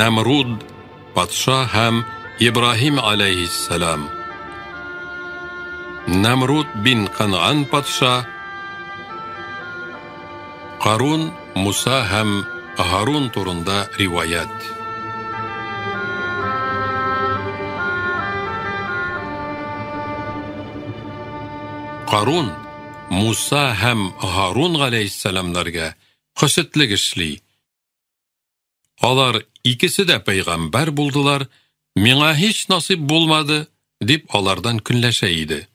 Нәмруд патша һәм Ибраһим аләйһиссәлам. Нәмруд бин Канган патша, Карун, Муса һәм Һарун турында риваять. Карун Муса һәм Һарун галәйһиссәламнәргә хөсетлек эшли. Алар икесе дә пәйгамбәр булдылар, миңа һич насыйп булмады, дип алардан көнләшә иде.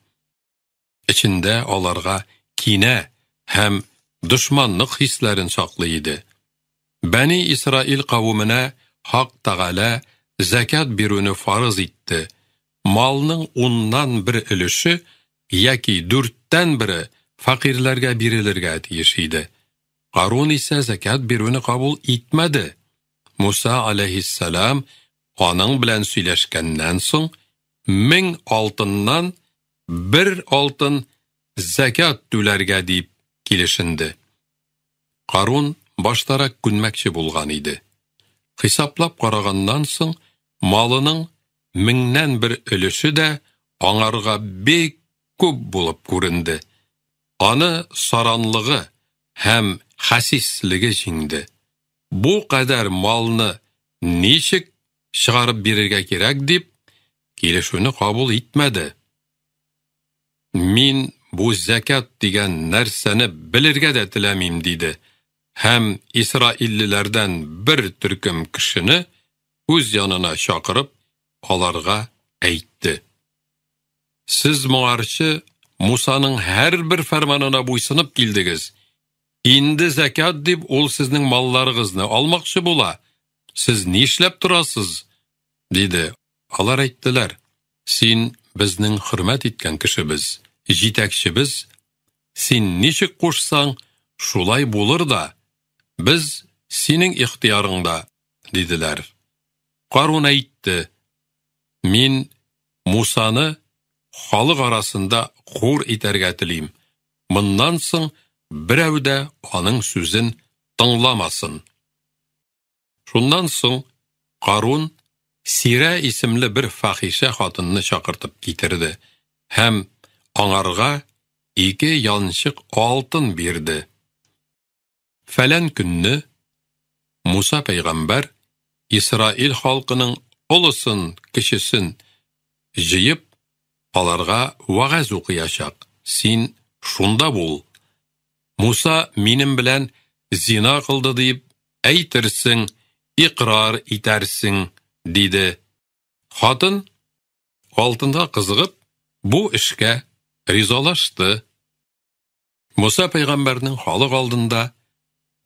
Эчендә аларга кинә һәм дошманлык хисләрен саклый иде. Бәни Исраил кавеменә Хак Тәгалә зәкят бирүне фарыз итте. Малның уннан бер өлеше яки дүрттән бере фәкыйрьләргә бирелергә тиеш иде. Карун исә зәкят бирүне кабул итмәде. Муса аләйһиссәлам аның белән сөйләшкәннән соң, 1000 алтыннан бер алтын зәкят түләргә дип килешенде. Карун баштарак күнмәкче булган иде. Хисаплап караганнан соң, малының меңнән бер өлеше дә аңарга бик күп булып күренде. Аны саранлыгы һәм хәсислеге җиңде. Бу кадәр малны ничек чыгарып бирергә кирәк дип, килешүне кабул итмәде. Мин бу зәкят дигән нәрсәне белергә дә теләмим, диде һәм исраиллеләрдән бер төркем кешене үз янына чакырып, аларга әйтте. Сез моңарчы Мусаның һәрбер фәрманына буйсынып килдегез. Инде зәкят дип ул сезнең малларыгызны алмакчы була. Сез нишләп торасыз? диде. Алар әйттеләр: Син безнең хөрмәт иткән кешебез, җитәкчебез. Син ничек кушсаң, шулай булыр да. Без синең ихтыярыңда, диделәр. Карун әйтте: Мин Мусаны халык арасында хур итәргә телим. Моннан соң берәү дә аның сүзен тыңламасын. Шуннан соң Карун Сирә исемле бер фахишә хатынны чакыртып китерде һәм аңарга ике янчык алтын бирде. Фәлән көнне Муса пәйгамбәр Исраил халкының олысын, кечесен җыеп, аларга вәгазь укыячак. Син шунда бул. Муса минем белән зина кылды дип әйтерсең, икърар итәрсең, диде. Хатын алтынга кызыгып, бу эшкә ризалашты. Муса пәйгамбәрнең халык алдында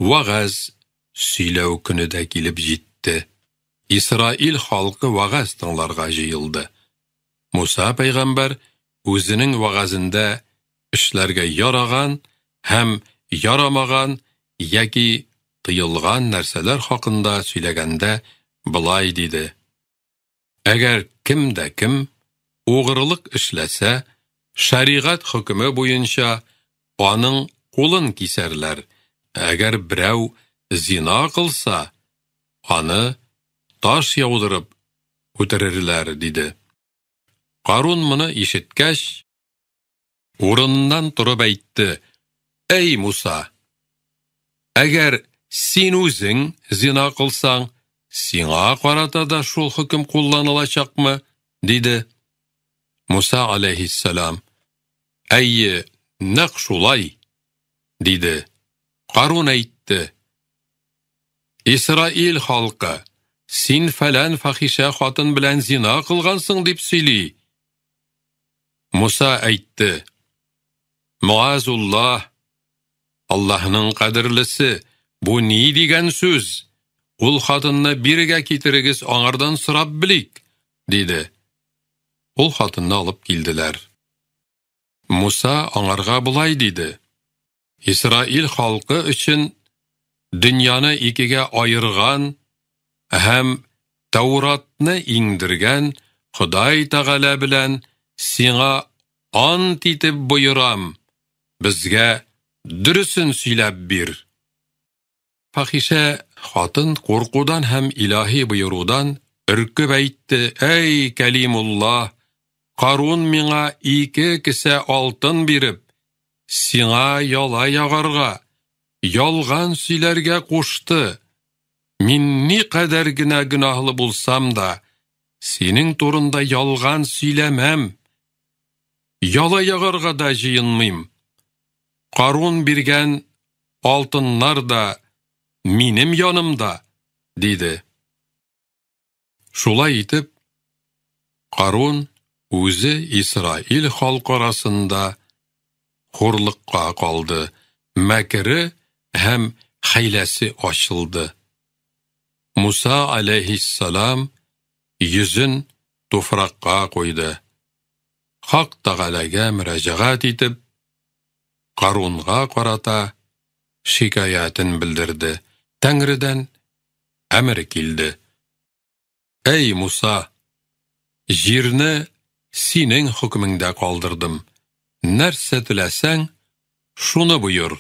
вәгазь сөйләү көне дә килеп җитте. Исраил халкы вәгазь тыңларга җыелды. Муса пәйгамбәр үзенең вәгазендә эшләргә яраган һәм ярамаган яки тыелган нәрсәләр хакында сөйләгәндә болай диде: Әгәр кем дә кем угрылык эшләсә, шәригать хөкеме буенча аның кулын кисәрләр. Әгәр берәү зина кылса, аны таш яудырып үтерерләр, диде. Карун моны ишеткәч, урыныннан торып әйтте: Әй Муса, әгәр син үзең зина кылсаң, сиңа карата да шул хөкем кулланылачакмы? диде. Муса аләйһиссәлам: Әйе, нәкъ шулай, диде. Карун әйтте: Исраил халкы, син фәлән фахишә хатын белән зина кылгансың дип сөйли. Муса әйтте: Муазуллаһ, Аллаһның кадерлесе, бу ни дигән сүз? Ул хатынны бирегә китерегез, аңардан сорап белик, диде. Ул хатынны алып килделәр. Муса аңарга болай диде: Исраил халкы өчен дөньяны икегә аерган һәм Тәуратны иңдергән Ходай Тәгалә белән сиңа ант итеп боерам, безгә дөресен сөйләп бир. Фахишә Хатын куркудан һәм илаһи боерудан өркеп әйтте: "Әй, Кәлимулла, Карун миңа 2 кесә алтын биреп, сиңа яла ягарга, ялган сөйләргә кушты. Мин никадәр генә гөнаһлы булсам да, синең турында ялган сөйләмәм. Яла ягарга да җыенмыйм. Карун биргән алтыннар да минем янымда", диде. Шулай итеп, Карун үзе Исраил халкы арасында хурлыкка калды, мәкере һәм хәйләсе ачылды. Муса алейһиссалам йөзен туфракка куйды. Хак Тәгаләгә мөрәҗәгать итеп, Карунга карата шикаятен белдерде. Тәңредән әмер килде: "Әй Муса, җирне синең хөкемеңдә калдырдым. Нәрсә теләсәң, шуны боер".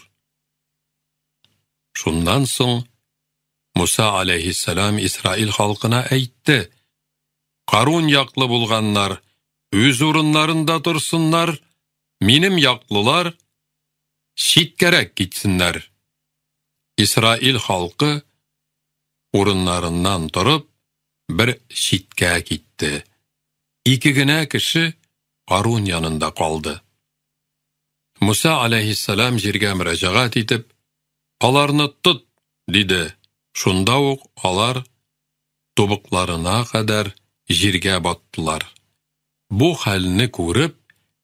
Шуннан соң Муса алейһиссалам Исраил халкына әйтте: "Карун яклы булганнар үз урыннарында торсыннар, минем яклылар читкәрәк китсеннәр". Исраил халкы урыннарыннан торып бер читкә китте. 2 генә кеше Карун янында калды. Муса алейһиссалам җиргә мөрәҗәгать итеп: "Аларны тот", диде. Шунда ук алар тубыкларына кадәр җиргә баттылар. Бу хәлне күреп,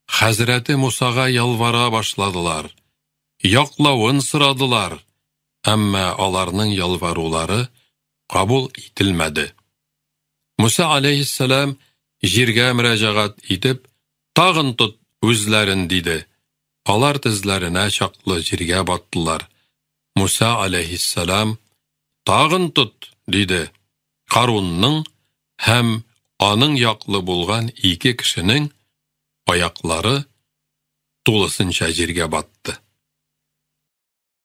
Хәзрәте Мусага ялвара башладылар, яклавын сорадылар, әмма аларның ялварулары кабул ителмәде. Муса алейһиссалам җиргә мөрәҗәгать итеп: "Тагын тот үзләрен", диде. Алар тезләренә чаклы җиргә баттылар. Муса алейһиссалам: "Тагын тот", диде. Карунның һәм аның яклы булган 2 кешенең аяклары тулысынча җиргә батты.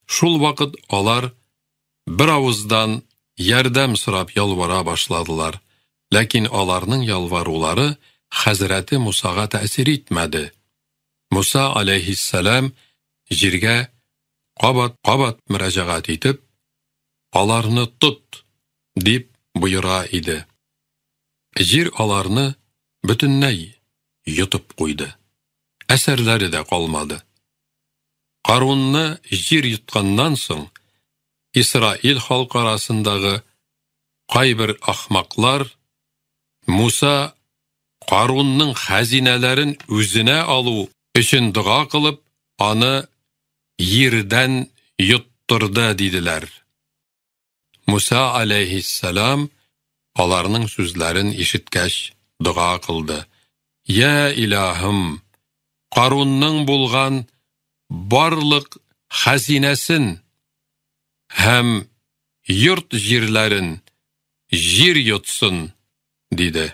Шул вакыт алар бер авыздан ярдәм сорап ялвара башладылар. Ләкин аларның ялварулары Хәзрәте Мусага тәэсир итмәде. Муса алейһиссалам җиргә кабат-кабат мөрәҗәгать итеп: "Аларны тот", дип боера иде. Җир аларны бөтенләй йотып куйды. Әсәрләре дә калмады. Карунны җир йотканнан соң, Исраил халкы арасындагы кайбер ахмаклар Муса Карунның хәзинәләрен үзенә алу өчен дога кылып, аны җирдән йоттырды, диделәр. Муса алейһиссалам аларның сүзләрен ишеткәч дога кылды: "Я илаһым, Карунның булган барлык хәзинәсен һәм йорт җирләрен җир йотсын", диде.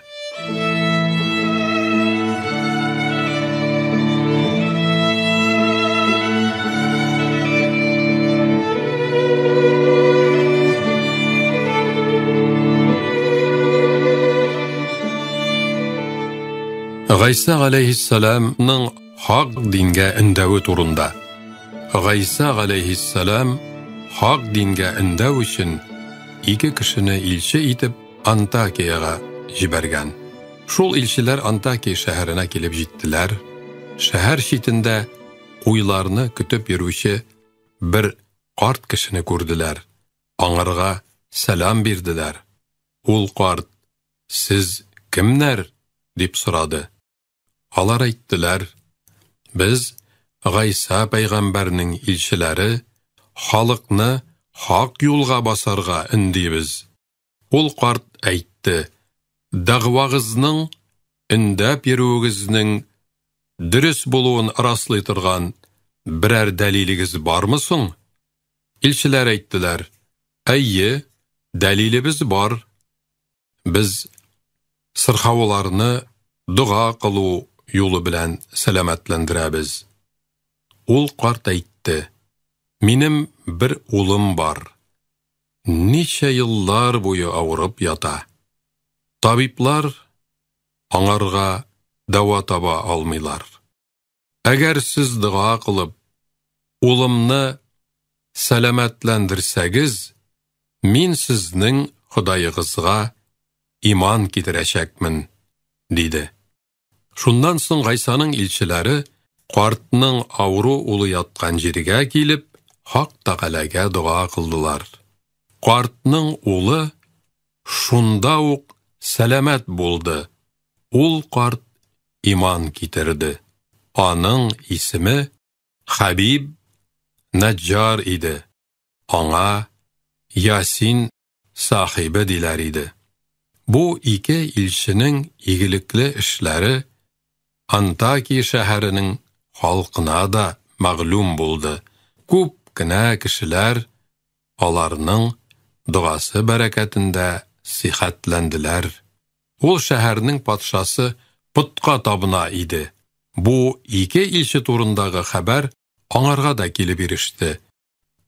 Гайса алейһиссаламның хак дингә өндәве турында. Гайса алейһиссалам хак дингә өндәү өчен 2 кешене илче итеп Антакиягә җибәргән. Шул илчеләр Антакия шәһәренә килеп җиттеләр. Шәһәр читендә куйларны көтеп йөрүче бер карт кешене күрделәр. Аңарга сәлам бирделәр. Ул карт: "Сез кемнәр?" дип сорады. Алар әйттеләр: "Без Гайса пәйгамбәрнең илчеләре, халыкны хак юлга басарга өндибез". Ул карт әйтте: "Дәгъвагызның, өндәп йөрүегезнең дөрес булуын раслый торган берәр дәлилегез бармы соң?" Илчеләр әйттеләр: "Әйе, дәлилебез бар. Без сырхауларны дога кылу юлы белән сәламәтләндерәбез". Ул карт әйтте: "Минем бер улым бар. ничә еллар буе авырып ята. Табиблар аңарга дәва таба алмыйлар. Әгәр сез дога кылып, улымны сәламәтләндерсәгез, мин сезнең Ходаегызга иман китерәчәкмен, диде. Шуннан соң Гайсаның илчеләре картның авыру улы яткан җиргә килеп, Хак Тәгаләгә дога кылдылар. Картның улы шунда ук сәламәт булды. Ул карт иман китерде. Аның исеме Хәбиб Наҗҗар иде. Аңа Ясин сахибе диләр иде. Бу ике илченең игелекле эшләре Антакия шәһәренең халкына да мәгълүм булды. Күп кенә кешеләр аларның догасы бәрәкәтендә сихәтләнделәр. Ул шәһәрнең патшасы потка табына иде. Бу ике илче турындагы хәбәр аңарга да килеп иреште.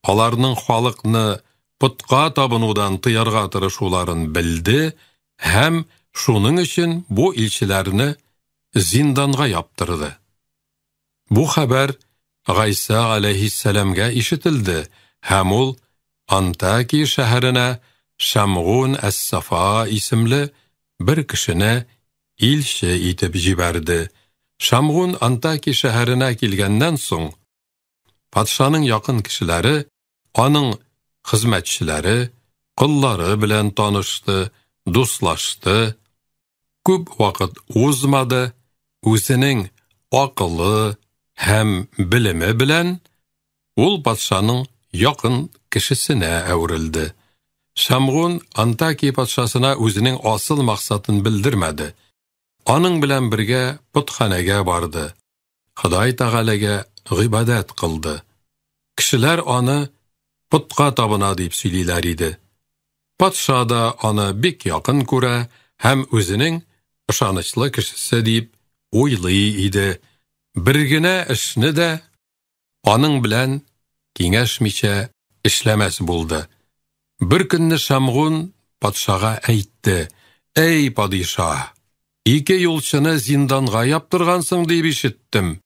Аларның халыкны потка табынудан тыярга тырышуларын белде һәм шуның өчен бу илчеләрне зинданга яптырды. Бу хәбәр Гайса алейһиссәламгә ишетелде һәм ул Антакия шәһәренә Шамгун әс-Сафа исемле бер кешене илче итеп җибәрде. Шамгун Антакия шәһәренә килгәннән соң, патшаның якын кешеләре, аның хезмәтчеләре, коллары белән танышты, дуслашты. Күп вакыт узмады, үзенең акылы һәм белеме белән ул патшаның якын кешесенә әверелде. Шамгун Антакия патшасына үзенең асыл максатын белдермәде. Аның белән бергә потханәгә барды. Ходай Тәгаләгә гыйбадәт кылды. Кешеләр аны потка табына дип сөйлиләр иде. Патша да аны бик якын күрә һәм үзенең ышанычлы кешесе дип уйлый иде. Бер генә эшне дә аның белән киңәшмичә эшләмәс булды. Бер көнне Шамгун патшага әйтте: "Эй, падишаһ, ике юлчыны зинданга яптыргансың дип ишеттем.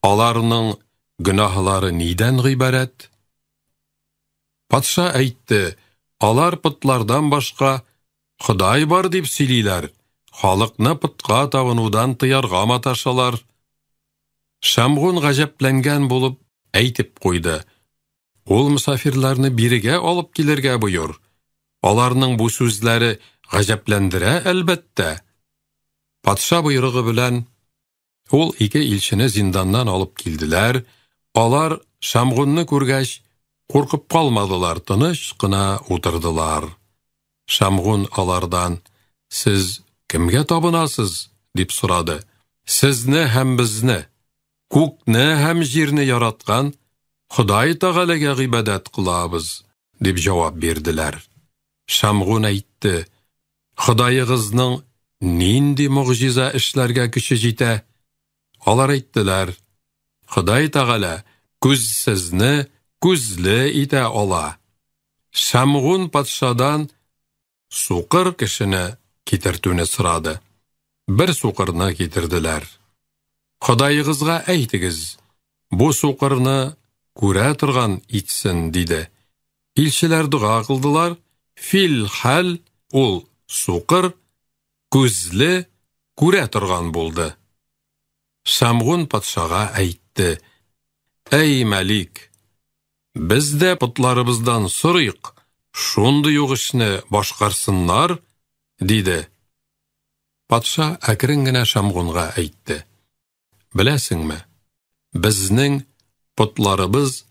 Аларның гөнаһлары нидән гыйбарәт?" Патша әйтте: "Алар потлардан башка Ходай бар дип сөйлиләр, халыкны потка табынудан тыярга маташалар." Шамгун гаҗәпләнгән булып әйтеп куйды: "Ул мосафирларны бирегә алып килергә боер. Аларның бу сүзләре гаҗәпләндерә, әлбәттә." Патша боерыгы белән ул ике илчене зинданнан алып килделәр. Алар Шамгунны күргәч, куркып калмадылар, тыныч кына утырдылар. Шамгун алардан: "Сез кемгә табынасыз?" дип сорады. "Сезне һәм безне, күкне һәм җирне яраткан Ходай Тәгаләгә гыйбадәт кылабыз", дип җавап бирделәр. Шамгун әйтте: "Ходаегызның нинди могҗиза эшләргә көче җитә?" Алар әйттеләр: "Ходай Тәгалә күзсезне күзле итә ала." Шамгун патшадан сукыр кешене китертүне сорады. Бер сукырны китерделәр. "Ходаегызга әйтегез, бу сукырны күрә торган итсен", диде. Илчеләр дога кылдылар. Фил хәл ул сукыр күзле күрә торган булды. Шамгун патшага әйтте: "Әй мәлик, без дә потларыбыздан сорыйк, шундый ук эшне башкарсыннар", диде. Патша әкрен генә Шамгунга әйтте: "Беләсеңме, безнең потларыбыз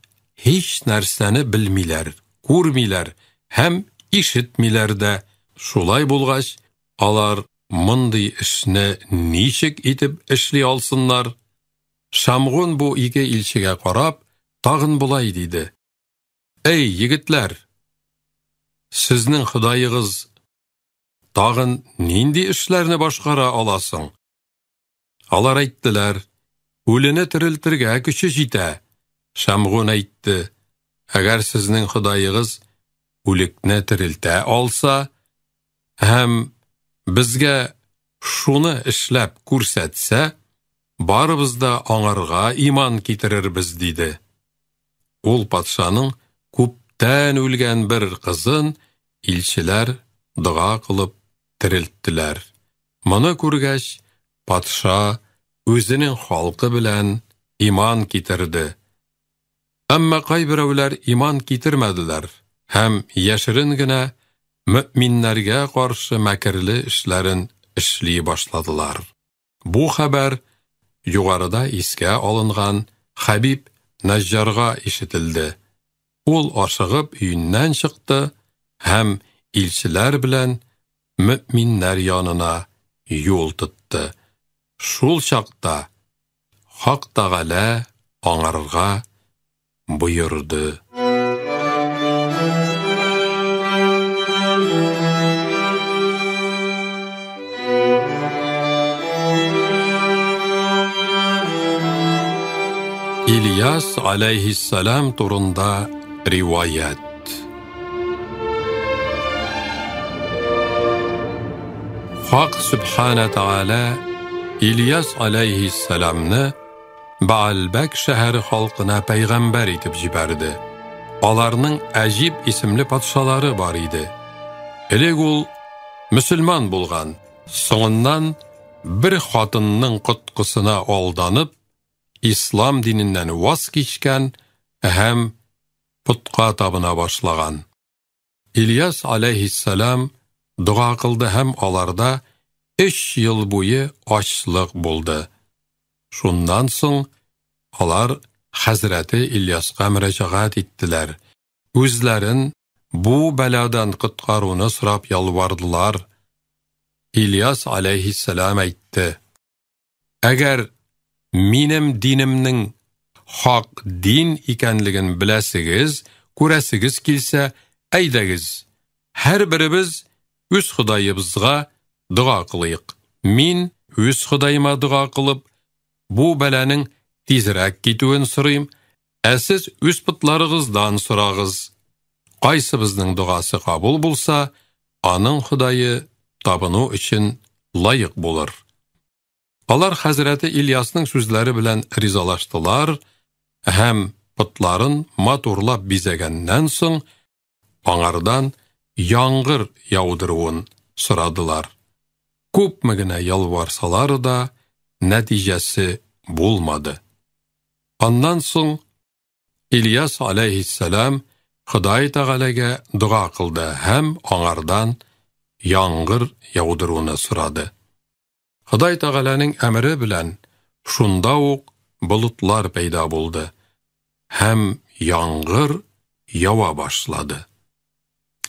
һич нәрсәне белмиләр, күрмиләр һәм ишетмиләр дә. Шулай булгач, алар мондый эшне ничек итеп эшли алсыннар?" Шамгун бу ике илчегә карап, тагын болай диде: "Эй, егетләр, сезнең Ходаегыз тагын нинди эшләрне башкара аласың?" Алар әйттеләр: "Үлене терелтергә көче җитә." Шамгун әйтте: "Әгәр сезнең Ходаегыз үлекне терелтә алса һәм безгә шуны эшләп күрсәтсә, барыбыз да аңарга иман китерербез, диде. Ул патшаның күптән үлгән бер кызын илчеләр дога кылып терелттеләр. Моны күргәч, патша үзенең халкы белән иман китерде. Әмма кайберәүләр иман китермәделәр һәм яшерен генә мөэминнәргә каршы мәкерле эшләрен эшли башладылар. Бу хәбәр югарыда искә алынган Хәбиб Наҗҗарга ишетелде. Ул ашыгып өеннән чыкты һәм илчеләр белән мөэминнәр янына юл тотты. Шул чакта Хак Тәгалә аңарга боерды. Ильяс алейһиссалам турында риваять. Хак Сүбхәнә Тәгалә Ильяс алейһиссаламны Баальбәк шәһәре халкына пәйгамбәр итеп җибәрде. Аларның Әҗиб исемле патшалары бар иде. Элек ул мөселман булган, соңыннан бер хатынның коткысына алданып, ислам диненнән ваз кичкән һәм потка табына башлаган. Ильяс алейһиссалам дога кылды һәм аларда 3 ел буе ачлык булды. Шуннан соң алар хәзрәте Ильяска мөрәҗәгать иттеләр. Үзләрен бу бәладан коткаруны сорап ялвардылар. Ильяс алейһиссалам әйтте: Әгәр минем динемнең хак дин икәнлеген беләсегез, күрәсегез килсә, әйдәгез, һәрберебез үз Ходаебызга дога кылыйк. Мин үз Ходаема дога кылып, бу бәланең тизрәк китүен сорыйм, ә сез үз потларыгыздан сорагыз. Кайсыбызның догасы кабул булса, аның Худае табыну өчен лаек булыр. Алар хәзрәте Ильясның сүзләре белән ризалаштылар һәм потларын матурлап бизәгәннән соң аңардан яңгыр яудыруын сорадылар. Күпме генә ялварсалар да, нәтиҗәсе булмады. Аннан соң Ильяс алейһиссалам Ходай Тәгаләгә дога кылды һәм аңардан яңгыр яудыруны сорады. Ходай Тәгаләнең әмере белән шунда ук болытлар пәйда булды һәм яңгыр ява башлады.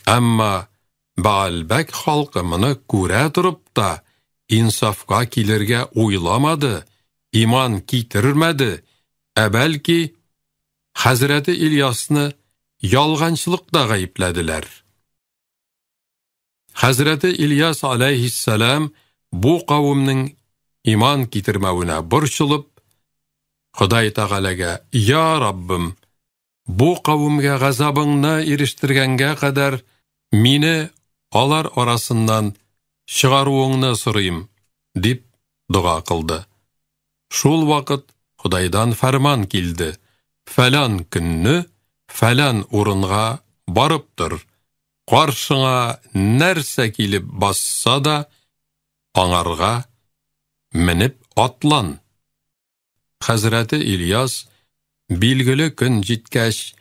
Әмма Баальбәк халкы моны күрә торып та инсафка килергә уйламады, иман китермәде, ә бәлки хәзрәте Ильясны ялганчылыкта гаепләделәр. Хәзрәте Ильяс алейһиссалам бу кавымның иман китермәвенә борчылып, Ходай Тәгаләгә: "Я Раббым, бу кавымга газабыңны ирештергәнгә кадәр мине алар арасыннан чыгаруыңны сорыйм", дип дога кылды. Шул вакыт Худайдан фәрман килде: "Фәлән көнне фәлән урынга барып тор. Каршыңа нәрсә килеп басса да, аңарга менеп атлан." Хәзрәте Ильяс билгеле көн җиткәч,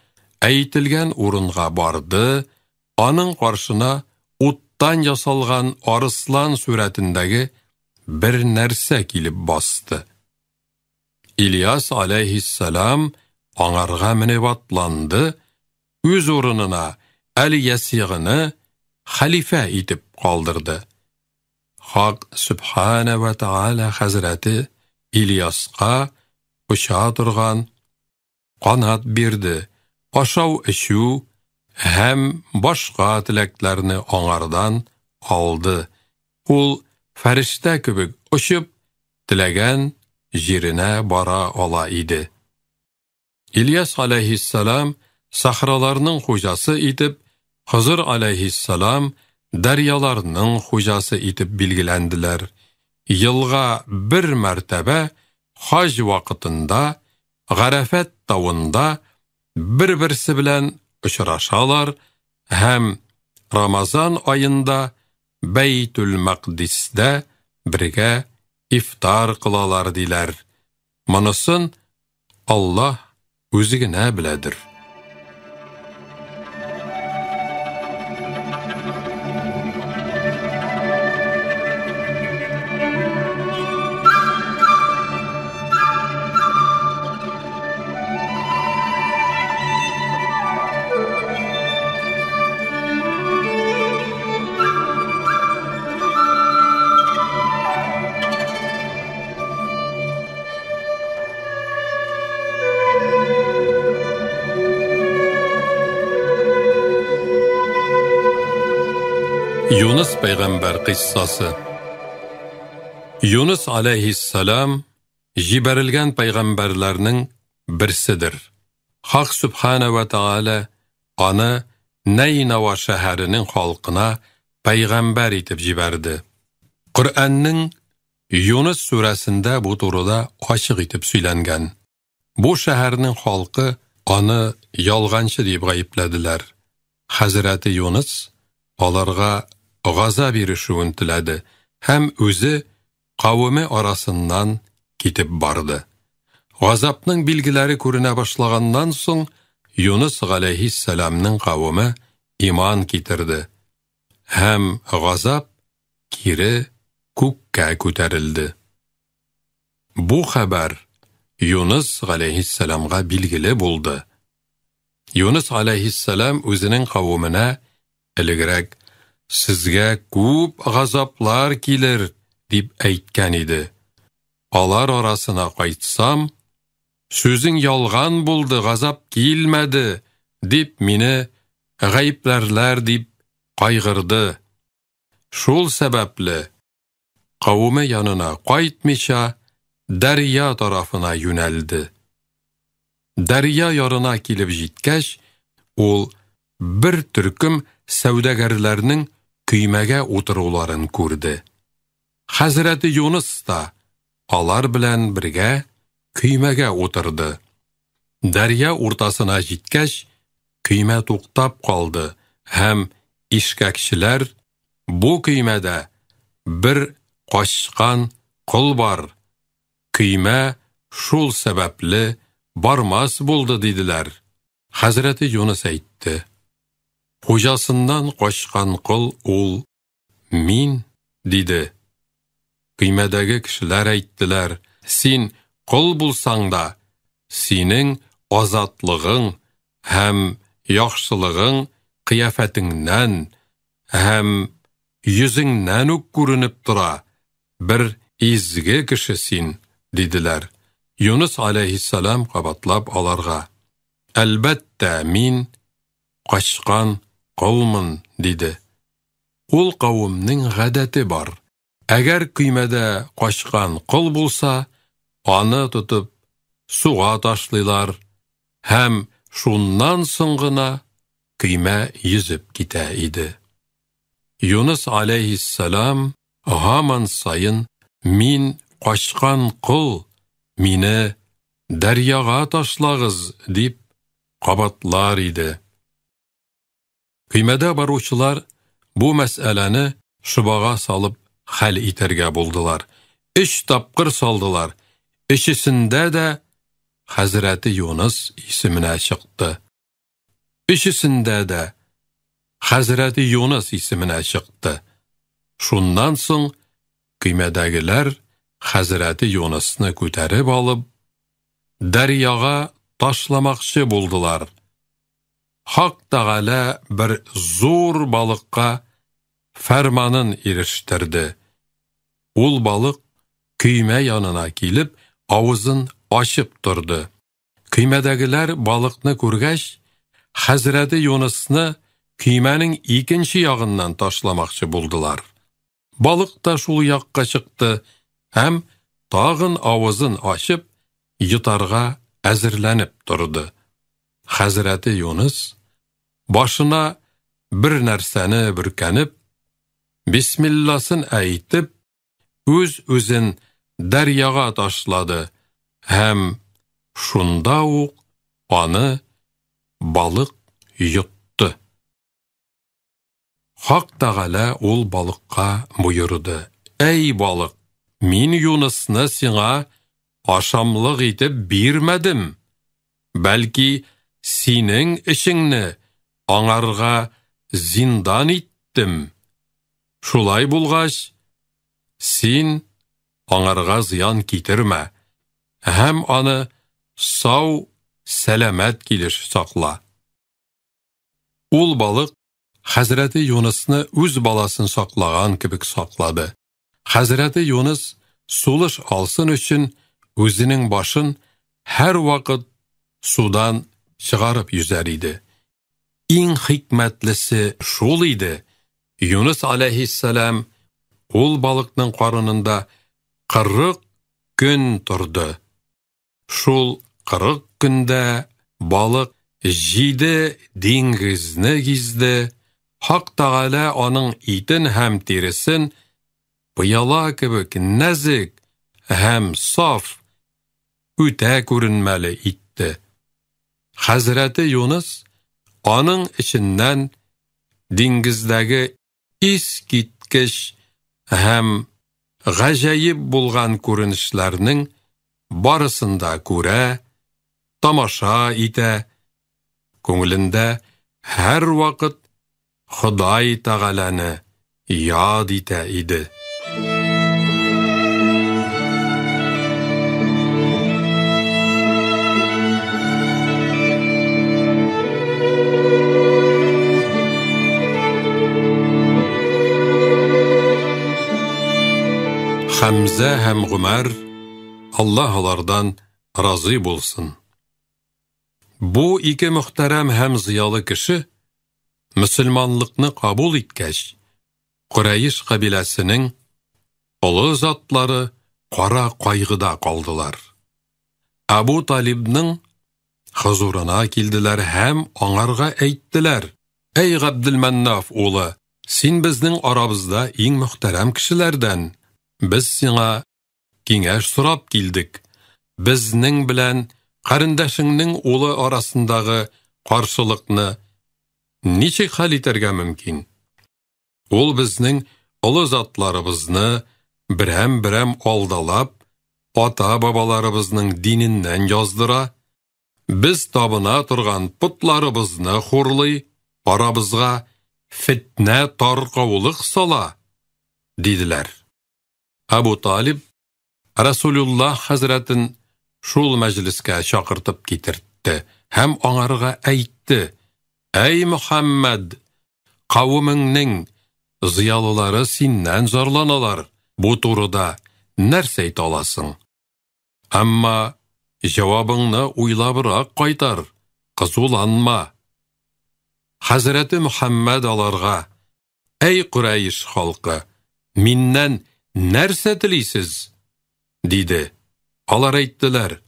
әйтелгән урынга барды, аның каршына уттан ясалган арыслан сурәтендәге бер нәрсә килеп басты. Ильяс алейһиссалам аңарга менеп атланды, үз урынына Әл-Ясигыны хәлифә итеп калдырды. Хак Сүбхәнә вә Тәгалә хәзрәте Ильяска оча торган канат бирде, ашау-эчү һәм башка теләкләрне аңардан алды. Ул фәрештә кебек очып, теләгән җиренә бара ала иде. Ильяс алейһиссалам сахраларның хуҗасы итеп Хызыр аләйһиссәлам дәрьяларның хуҗасы итеп билгеләнделәр. Елга бер мәртәбә хаҗ вакытында Гарәфәт тавында бер-берсе белән очрашалар һәм Рамазан аенда Бәйтүл-Мәкъдистә бергә ифтар кылалар диләр. Монысын Аллаһ үзе генә беләдер. Юныс пәйгамбәр кыйссасы. Юныс алейһиссалам җибәрелгән пәйгамбәрләрнең берседер. Хак Сүбхәнә вә Тәгалә аны Нәйнава шәһәренең халкына пәйгамбәр итеп җибәрде. Коръәннең Юныс сүрәсендә бу турыда ачык итеп сөйләнгән. Бу шәһәрнең халкы аны ялганчы дип гаепләделәр. Хәзрәте Юныс аларга газап ирешүен теләде һәм үзе кавеме арасыннан китеп барды. Газапның билгеләре күренә башлаганнан соң Юныс галәйһиссәламнең кавеме иман китерде һәм газап кире күккә күтәрелде. Бу хәбәр Юныс галәйһиссәламга билгеле булды. Юныс галәйһиссәлам үзенең кавеменә элегрәк сезгә күп газаплар килер дип әйткән иде. Алар арасына кайтсам, сүзең ялган булды, газап килмәде дип мине гаепләрләр дип кайгырды. Шул сәбәпле кавеме янына кайтмыйча дәрья тарафына юнәлде. Дәрья ярына килеп җиткәч, ул бер төркем сәүдәгәрләрнең көймәгә утыруларын күрде. Хәзрәте Юныс та алар белән бергә көймәгә утырды. Дәрья уртасына җиткәч, көймә туктап калды һәм ишкәкчеләр бу көймәдә бер качкан кол бар, көймә шул сәбәпле бармас булды диделәр. Хәзрәте Юныс әйтте: Хуҗасыннан качкан кол ул мин, диде. Көймәдәге кешеләр әйттеләр: Син кол булсаң да, синең азатлыгың һәм яхшылыгың кыяфәтеңнән һәм йөзеңнән үк күренеп тора, бер изге кеше син, диделәр. Юныс алейһиссалам кабатлап аларга: Әлбәттә, мин качкан колмын, диде. Ул кавемнең гадәте бар. Әгәр көймәдә качкан кол булса, аны тотып суга ташлыйлар һәм шуннан соң гына көймә йөзеп китә иде. Юныс алейһиссалам һаман саен мин качкан кол, мине дәрьяга ташлагыз дип кабатлар иде. Көймәдә баручылар бу мәсьәләне шобага салып хәл итәргә булдылар. 3 тапкыр салдылар. Өчесендә дә Хәзрәте Юныс исеменә чыкты. Өчесендә дә Хәзрәте Юныс исеменә чыкты. Шуннан соң көймәдәгеләр Хәзрәте Юнысны күтәреп алып дәрьяга ташламакчы булдылар. Хак Тәгалә бер зур балыкка фәрманын ирештерде. Ул балык көймә янына килеп, авызын ачып торды. Көймәдәгеләр балыкны күргәч, Хәзрәте Юнысны көймәнең икенче ягыннан ташламакчы булдылар. Балык та шул якка чыкты һәм тагын авызын ачып йотарга әзерләнеп торды. Хәзрәте Юныс башына бер нәрсәне бөркәнеп, бисмилласын әйтеп, үз-үзен дәрьяга ташлады һәм шунда ук аны балык йотты. Хак Тәгалә ул балыкка боерды: "Әй балык, мин Юнысны сиңа ашамлык итеп бирмәдем, бәлки синең эчеңне аңарга зиндан иттем. Шулай булгач, син аңарга зыян китермә һәм аны сау сәламәт килеш сакла." Ул балык Хәзрәте Юнысны үз баласын саклаган кебек саклады. Хәзрәте Юныс сулыш алсын өчен үзенең башын һәрвакыт судан чыгарып йөзәр иде. Иң хикмәтлесе шул иде: Юныс алейһиссәлам ул балыкның карынында 40 көн торды. Шул 40 көндә балык 7 диңгезне гизде. Хак Тәгалә аның итен һәм тиресен пыяла кебек нәзек һәм саф, үтә күренмәле итте. Хәзрәте Юныс аның эченнән диңгездәге искиткеч һәм гаҗәеп булган күренешләрнең барысын да күрә, тамаша итә, күңелендә һәрвакыт Ходай Тәгаләне яд итә иде. Хәмзә һәм Гомәр, Аллаһ алардан разый булсын. Бу ике мөхтәрәм һәм зыялы кеше мөселманлыкны кабул иткәч, Курайш кабиләсенең олы затлары кара кайгыда калдылар. Абу Талибның хозурына килделәр һәм аңарга әйттеләр: "Әй Габделмәннаф улы, син безнең арабызда иң мөхтәрәм кешеләрдән. Без сиңа киңәш сорап килдек. Безнең белән карендәшеңнең улы арасындагы каршылыкны ничек хәл итәргә мөмкин? Ул безнең олы затларыбызны берәм-берәм алдалап, ата-бабаларыбызның диненнән яздыра, без табына торган потларыбызны хурлый, арабызга фетнә таркаулык сала", диделәр. Абу Талиб Расулуллаһ хәзрәтен шул мәҗлескә чакыртып китертте һәм аңарга әйтте: "Әй Мөхәммәд, кавемеңнең зыялылары синнән зарланалар. Бу турыда нәрсә әйтә аласың? Әмма җавабыңны уйлабрак кайтар, кызуланма." Хәзрәте Мөхәммәд аларга: "Әй Курайш халкы, миннән нәрсә телисез?" диде. Алар әйттеләр: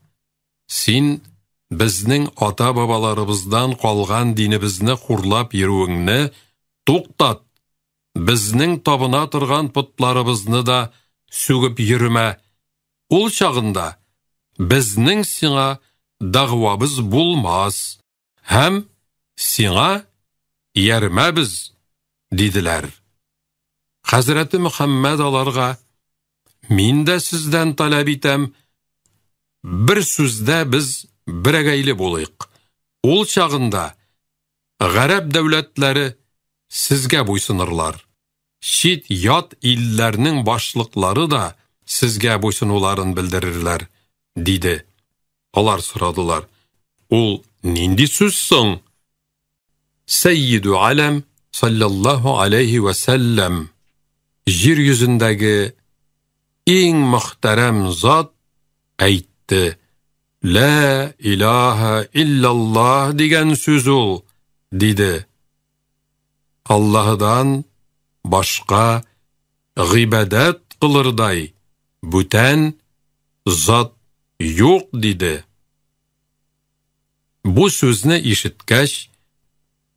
"Син безнең ата-бабаларыбыздан калган динебезне хурлап йөрүеңне туктат. Безнең табына торган потларыбызны да сүгеп йөрмә. Ул чагында безнең сиңа дәгъвабыз булмас һәм сиңа иярмәбез", диделәр. Хәзрәте Мөхәммәд аларга: "Мин дә сездән таләп итәм, бер сүздә без берәгәйле булыйк. Ул чагында гарәп дәүләтләре сезгә буйсынырлар. Чит ят илләрнең башлыклары да сезгә буйсынуларын белдерерләр", диде. Алар сорадылар: "Ул нинди сүз соң?" Сәййиду аләм саллаллаһу алейхи ва сәлләм, җир йөзендәге иң мөхтәрәм зат әйтте: "Ла илаһа иллаллаһ дигән сүз ул", диде. Аллаһыдан башка гыйбадәт кылырдай бүтән зат юк, диде. Бу сүзне ишеткәч,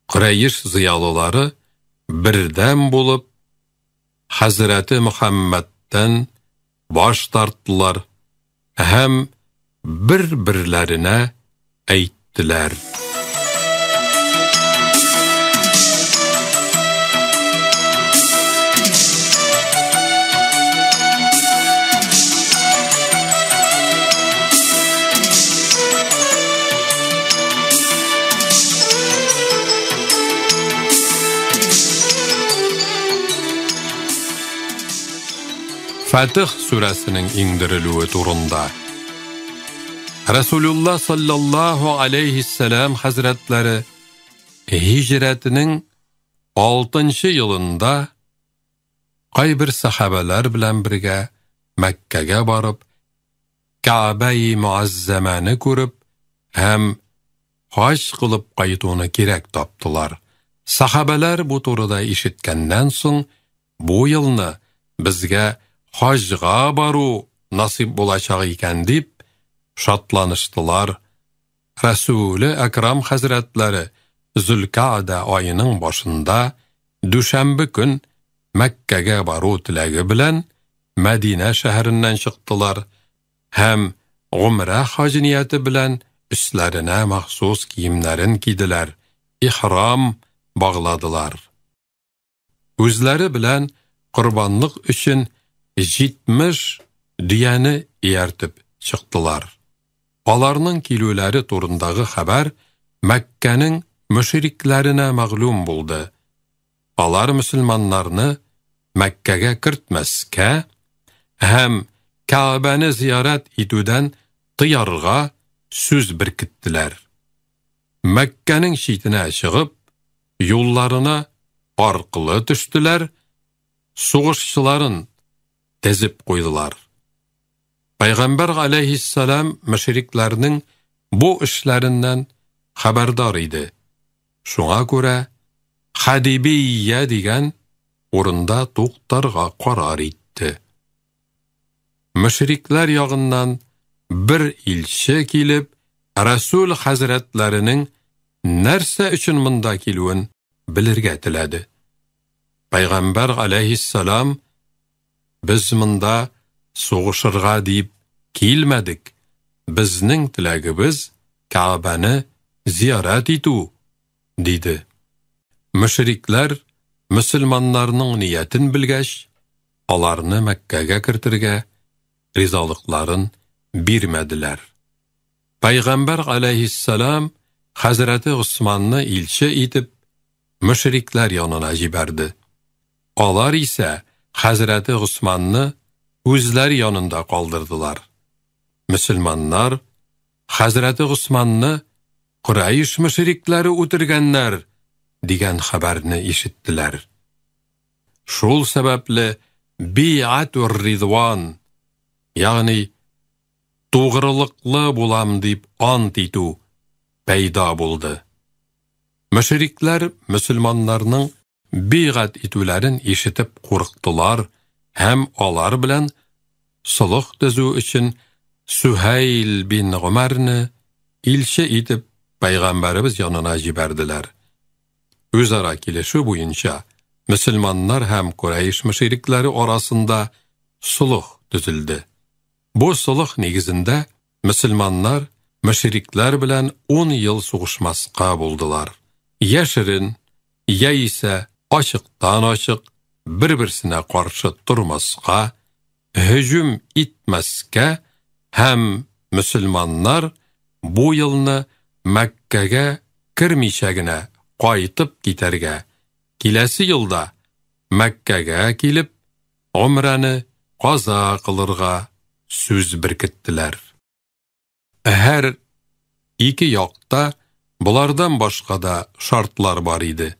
Курайш зыялылары Бердәм булып, хәзрәте Мөхәммәдтән баш тарттылар һәм бер-берләренә әйттеләр. Фатих сүрәсенең иңдерелүе турында. Расулулла саллаллаһу алейхиссалам хәзрәтләре һиҗрәтенең 6 елында кайбер сахабәләр белән бергә Мәккәгә барып, Кәгъбәи Муаззаманы күреп һәм хаҗ кылып кайтуны кирәк таптылар. Сахабәләр бу турыда ишеткәннән соң, бу елны безгә хаҗга бару насыйп булачак икән дип шатланыштылар. Расулы Әкрам хәзрәтләре Зөлкаъдә аеның башында дүшәмбе көн Мәккәгә бару теләге белән Мәдинә шәһәреннән чыктылар һәм гумрә хаҗ нияте белән өсләренә махсус киемнәрен киделәр, ихрам багладылар. Үзләре белән корбанлык өчен 70 дөяне ияртеп чыктылар. Аларның килүләре турындагы хәбәр Мәккәнең мөшрикләренә мәгълүм булды. Алар мөселманнарны Мәккәгә кертмәскә һәм Кәгъбәне зиярәт итүдән тыярга сүз беркеттеләр. Мәккәнең читенә чыгып, юлларына аркылы төштеләр, сугышчыларын тезеп куйдылар. Пәйгамбәр алейһиссалам мөшрикләрнең бу эшләреннән хәбәрдар иде. Шуңа күрә Хадибия дигән урында туктарга карар итте. Мөшрикләр ягыннан бер илче килеп, Расул хәзрәтләренең нәрсә өчен монда килүен белергә теләде. Пәйгамбәр алейһиссалам: "Без монда сугышырга дип килмәдек. Безнең теләгебез Кәгъбәне зиярәт итү", диде. Мөшрикләр мөселманнарның ниятен белгәч, аларны Мәккәгә кертергә ризалыкларын бирмәделәр. Пәйгамбәр алейһиссалам хәзрәте Госманны илче итеп мөшрикләр янына җибәрде. Алар исә хәзрәте Госманны үзләре янында калдырдылар. Мөселманнар хәзрәте Госманны Курайш мөшрикләре үтергәннәр дигән хәбәрне ишеттеләр. Шул сәбәпле би'атур ридван, ягъни тугрылыклы булам дип ант итү пәйда булды. Мөшрикләр мөселманнарның бигать итүләрен ишетеп курыктылар һәм алар белән солых төзү өчен Сүһәйл бин Гомәрне илче итеп пәйгамбәребез янына җибәрделәр. Үзара килешү буенча мөселманнар һәм Курайш мөшрикләре арасында солых төзелде. Бу солых нигезендә мөселманнар мөшрикләр белән 10 ел сугышмаска булдылар. Яшерен яисә ачыктан-ачык бер-берсенә каршы тормаска, һөҗүм итмәскә һәм мөселманнар бу елны Мәккәгә кермичә генә кайтып китәргә, киләсе елда Мәккәгә килеп гомрәне каза кылырга сүз беркеттеләр. Һәр ике якта болардан башка да шартлар бар иде.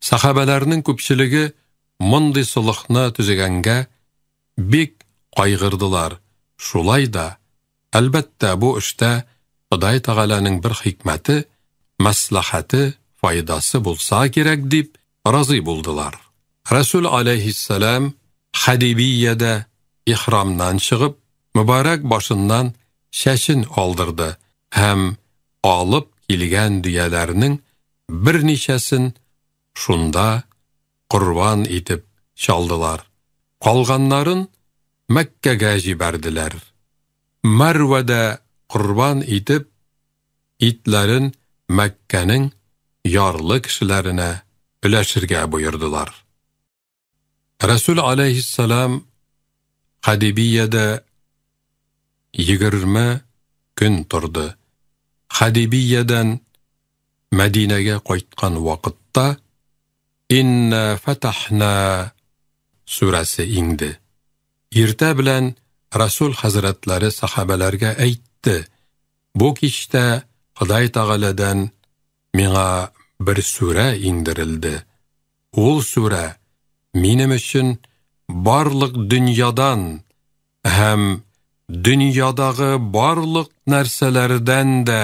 Сахабәләрнең күпчелеге мондый солыхны төзегәнгә бик кайгырдылар. Шулай да, әлбәттә, бу эштә Ходай Тәгаләнең бер хикмәте, мәслихәте, файдасы булса кирәк дип разый булдылар. Расул алейһиссалам Хадибиядә ихрамнан чыгып, мөбарәк башыннан чәчен алдырды һәм алып килгән дөяләрнең берничәсен шунда корбан итеп чалдылар. Калганнарын Мәккәгә җибәрделәр. Мәрвәдә корбан итеп, итләрен Мәккәнең ярлы кешеләренә өләшергә боердылар. Рәсүл алейһиссалам Хәдибиядә 20 көн торды. Хәдибиядән Мәдинәгә кайткан вакытта «Инна фатахна» сүрәсе иңде. Иртә белән Расул хәзрәтләре сахабәләргә әйтте: «Бу кичтә Ходай Тәгаләдән миңа бер сүрә иңдерелде. Ул сүрә минем өчен барлык дөньядан һәм дөньядагы барлык нәрсәләрдән дә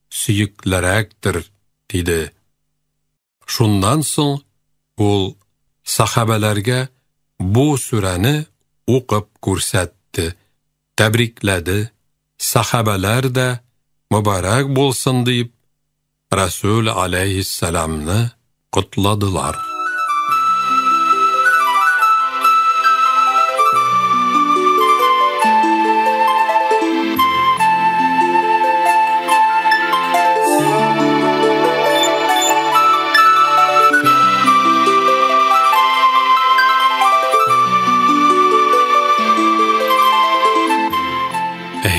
сөеклерәктер», диде. Шуннан соң ул сахабәләргә бу сүрәне укып күрсәтте, тәбрикләде. Сахабәләр дә мөбарәк булсын дип Расул алейһиссәламны котладылар.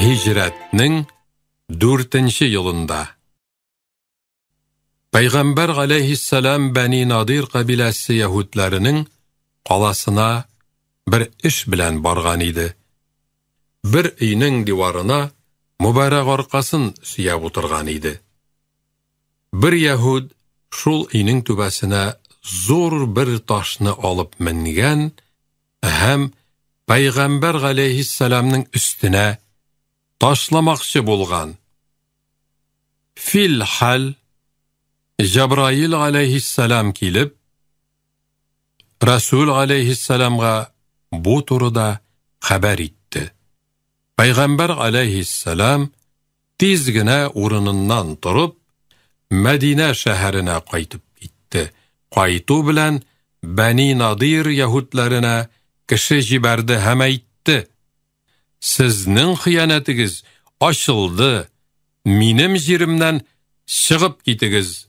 Һиҗрәтнең 4-нче елында Пәйгамбәр галәйһиссәлам Бәни Надир кабиләсе яһүдләренең каласына бер эш белән барган иде. Бер өйнең диварына мөбарәк аркасын сөяп утырган иде. Бер яһүд шул өйнең түбәсенә зур бер ташны алып менгән һәм Пәйгамбәр галәйһиссәламның өстенә ташламакчы булган. Фил хәл Җабраил галәйһиссәлам килеп, Расул галәйһиссәламга бу турыда хәбәр итте. Пәйгамбәр галәйһиссәлам тиз генә урыныннан торып, Мәдинә шәһәренә кайтып китте. Кайту белән Бәни Надир яһүдләренә кеше җибәрде һәм әйтте: «Сезнең хыянәтегез ачылды, минем җиремнән чыгып китегез»,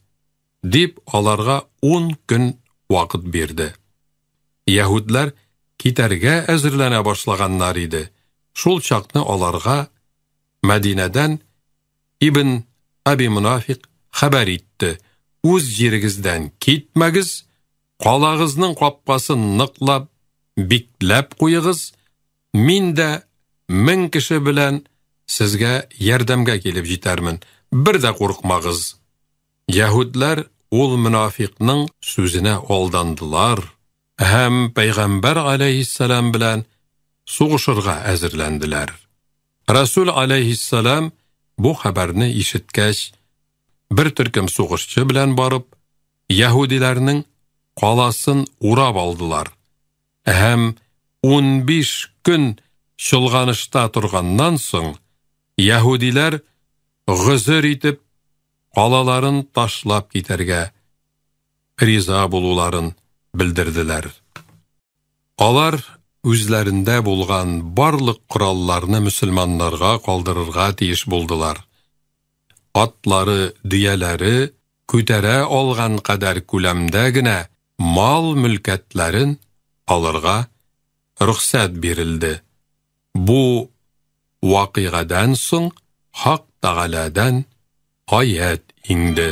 дип аларга 10 көн вакыт бирде. Яһүдләр китәргә әзерләнә башлаганнар иде. Шул чакны аларга Мәдинәдән Ибн Аби Мунафик хәбәр итте: «Үз җирегездән китмәгез, калагызның капкасын ныклап бикләп куегыз, мин дә 1000 кеше белән сезгә ярдәмгә килеп җитәрмен, бер дә куркмагыз». Яһүдләр ул мунафикның сүзенә алдандылар һәм Пәйгамбәр алейһиссәлам белән сугышырга әзерләнделәр. Расул алейһиссәлам бу хәбәрне ишеткәч, бер төркем сугышчы белән барып, яһүдиләрнең каласын урап алдылар һәм 15 көн чолганышта торганнан соң, яһүдиләр гозер итеп калаларын ташлап китәргә риза булуларын белдерделәр. Алар үзләрендә булган барлык коралларны мөселманнарга калдырырга тиеш булдылар. Атлары, дөяләре күтәрә алган кадәр күләмдә генә мал мөлкәтләрен алырга рөхсәт бирелде. Бу вакыйгадан соң Хак Тәгаләдән аят иңде.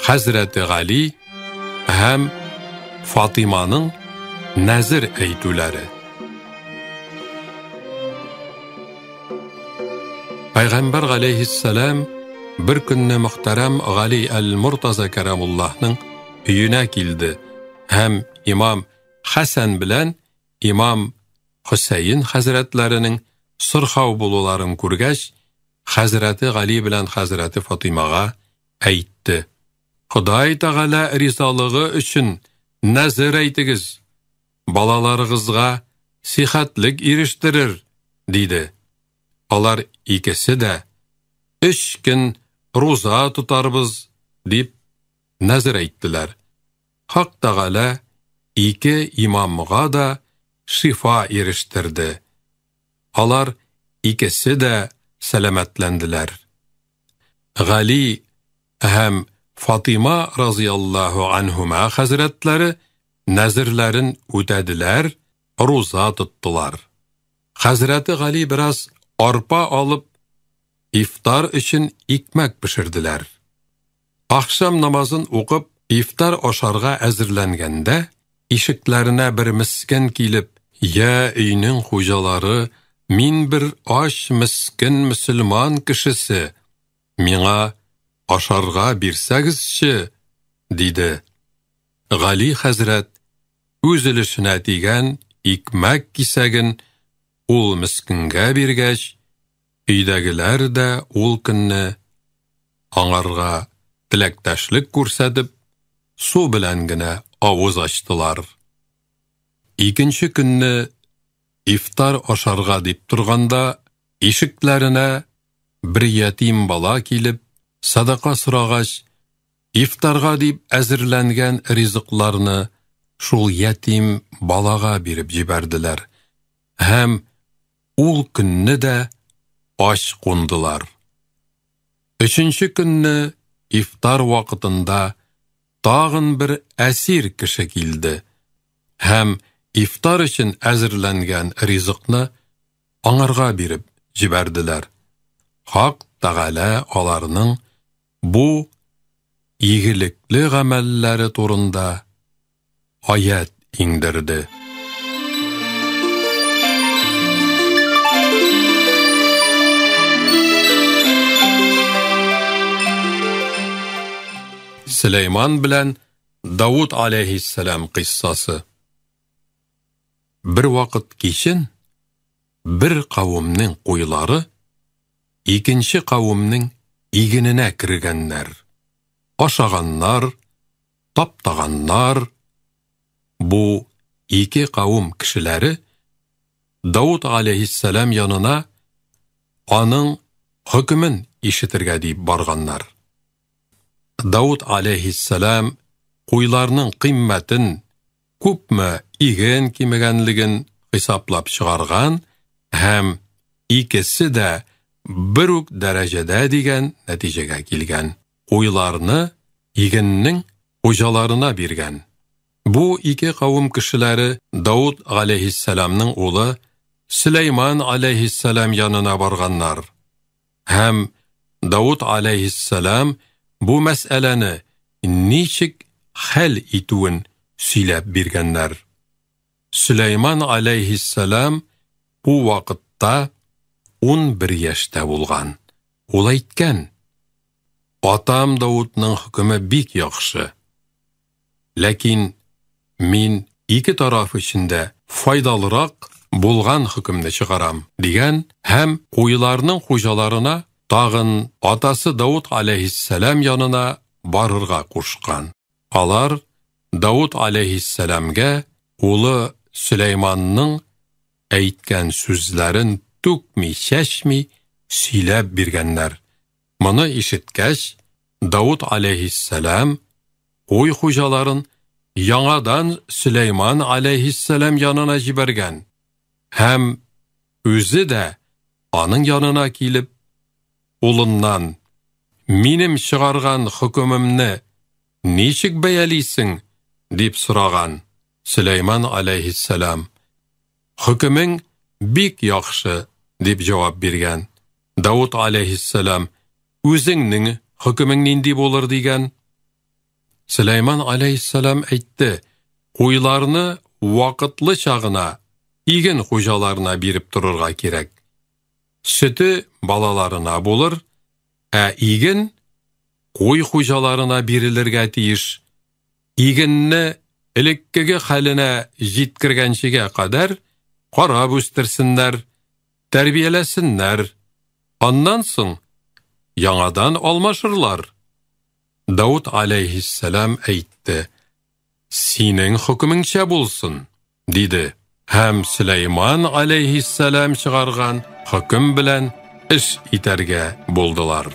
Хәзрәте Гали һәм Фатиманың нәзер әйтүләре. Пәйгамбәр галәйһиссәлам бер көнне мөхтәрәм Гали әл-Муртаза кәрамуллаһның өенә килде һәм имам Хәсән белән имам Хөсәен хәзрәтләренең сырхау булуларын күргәч, хәзрәте Гали белән хәзрәте Фатимага әйтте: «Ходай Тәгалә ризалыгы өчен нәзер әйтегез, балаларыгызга сихәтлек ирештерер, диде. Алар икесе дә, Өч көн руза тотарбыз, дип нәзер әйттеләр. Хак Тәгалә ике имамга да шифа ирештерде. Алар икесе дә сәламәтләнделәр. Гали һәм Фатыйма разыяллаһу анһума хәзрәтләре нәзерләрен үтәделәр, руза тоттылар. Хәзрәте Гали бераз арпа алып, ифтар өчен икмәк пешерделәр. Ахшам намазын укып, ифтар ашарга әзерләнгәндә, ишекләренә бер мескен килеп, Йә өйнең хуҗалары, мин бер ач мескен мөселман кешесе, миңа ашарга бирсәгезче, диде. Гали хәзрәт үз өлешенә тигән икмәк кисәген ул мескенгә биргәч, өйдәгеләр дә ул көнне аңарга теләктәшлек күрсәтеп, су белән генә авыз ачтылар. Икенче көнне ифтар ашарга дип торганда, ишекләренә бер ятим бала килеп, садака сорагач, ифтарга дип әзерләнгән ризыкларны шул ятим балага биреп җибәрделәр һәм ул көнне дә ач кундылар. Өченче көнне ифтар вакытында тагын бер әсир кеше килде һәм ифтар өчен әзерләнгән ризыкны аңарга биреп җибәрделәр. Хак Тәгалә аларның бу игелекле гамәлләре турында аять иңдерде. Сөләйман белән Давуд алейһиссәлам кыйссасы. Бер вакыт кичен бер кавымның куйлары икенче кавымның игененә кергәннәр. Ашаганнар, таптаганнар. Бу ике кавым кешеләре Давуд алейһиссәлам янына аның хөкемен ишетергә дип барганнар. Давуд алейһиссәлам куйларның кыйммәтен, күпме иген кимегәнлеген хисаплап чыгарган һәм икесе дә бер үк дәрәҗәдә дигән нәтиҗәгә килгән. Куйларны игеннең хуҗаларына биргән. Бу ике кавым кешеләре Давуд алейһиссәламның улы Сөләйман алейһиссәлам янына барганнар. Һәм Давуд алейһиссәлам бу мәсьәләне ничек хәл итүен сөйләп биргәннәр. Сөләйман алейһиссәлам бу вакытта 11 яшьтә булган. Ул әйткән: Атам Давудның хөкеме бик яхшы. Ләкин мин ике тараф өчен дә файдалырак булган хөкемне чыгарам, дигән һәм куйларның хуҗаларына тагын атасы Давуд алейһиссәлам янына барырга кушкан. Алар Давуд алейһиссәламгә улы Сөләйманның әйткән сүзләрен түкми-чәчми сөйләп биргәннәр. Моны ишеткәч, Давуд алейһиссәлам куй хуҗаларын яңадан Сөләйман алейһиссәлам янына җибәргән һәм үзе дә аның янына килеп, улыннан: Минем чыгарган хөкемемне ничек бәялисең? дип сораган. Сөләйман алейһиссәлам: Хөкемең бик яхшы, дип җавап биргән. Давуд алейһиссәлам: Үзеңнең хөкемең нинди булыр? дигән. Сөләйман алейһиссәлам әйтте: Куйларны вакытлыча гына иген хуҗаларына биреп торырга кирәк. Сөте балаларына булыр, ә иген куй хуҗаларына бирелергә тиеш. Игенне элеккеге хәленә җиткергәнчегә кадәр карап үстерсеннәр, тәрбияләсеннәр. Аннан соң яңадан алмашырлар. Давуд алейһиссәлам әйтте: Синең хөкемеңчә булсын, диде һәм Сөләйман аләйһиссәлам чыгарган хөкем белән эш итәргә булдылар.